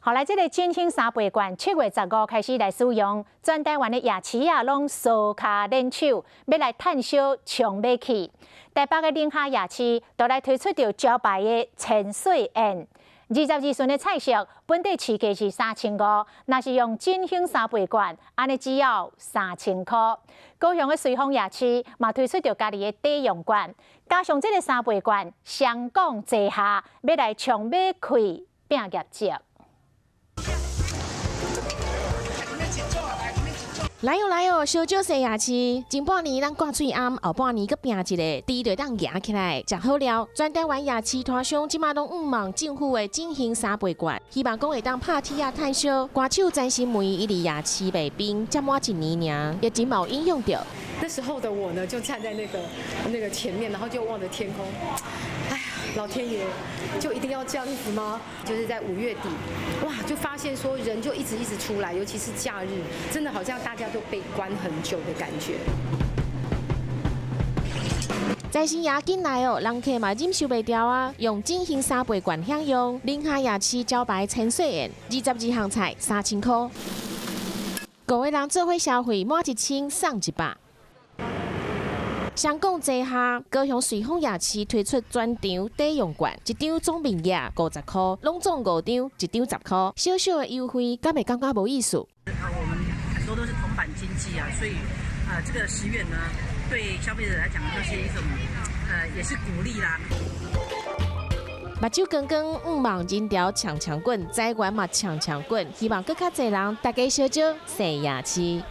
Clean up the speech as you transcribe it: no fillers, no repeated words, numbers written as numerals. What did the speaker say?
後來這個振興三倍券7月15開始來使用，全台灣的夜市仔攏趖跤練手，欲來趁燒衝買去。台北的寧夏夜市都來推出著招牌的千歲宴，22巡的菜色，本底市價是3500，若是用振興三倍券，按呢只要3000箍。高雄的瑞豐夜市嘛推出著家己的抵用券，加上這個三倍券，雙管齊下，欲來衝買氣拼業績。來喲來喲，燒酒踅夜市，前半年咱掛喙罨，後半年閣拼一个，豬就當夯起來，食好料。全台灣夜市攤商這馬攏向望政府的振興三倍券，希望講會當拍鐵仔趁燒。歌手詹心梅伊佇夜市賣冰，才滿一年爾，疫情嘛有影響著。那時候的我呢，就站在那個前面，然後就望着天空，哎呀，老天爺，就一定要這樣子嗎？就是在5月底，哇，就發現說人就一直一直出來，尤其是假日，真的好像大家都被關很久的感覺。財神爺緊來哦，人客嘛忍受袂牢啊，用振興三倍券享用，寧夏夜市招牌千歲宴，22項菜3000箍，五个人做伙消費滿1000送100。雙管齊下，高雄瑞豐夜市推出專場抵用券，一張總面額50箍，攏總五張，一張10箍，小小的優惠，敢會感覺無意思？我們很多都是銅板經濟啊，所以啊，這個10元呢，對消費者來講就是一種，也是鼓勵啦。目睭光光，向望人潮搶搶滾，財源嘛搶搶滾，希望閣較濟人，大家相招踅夜市。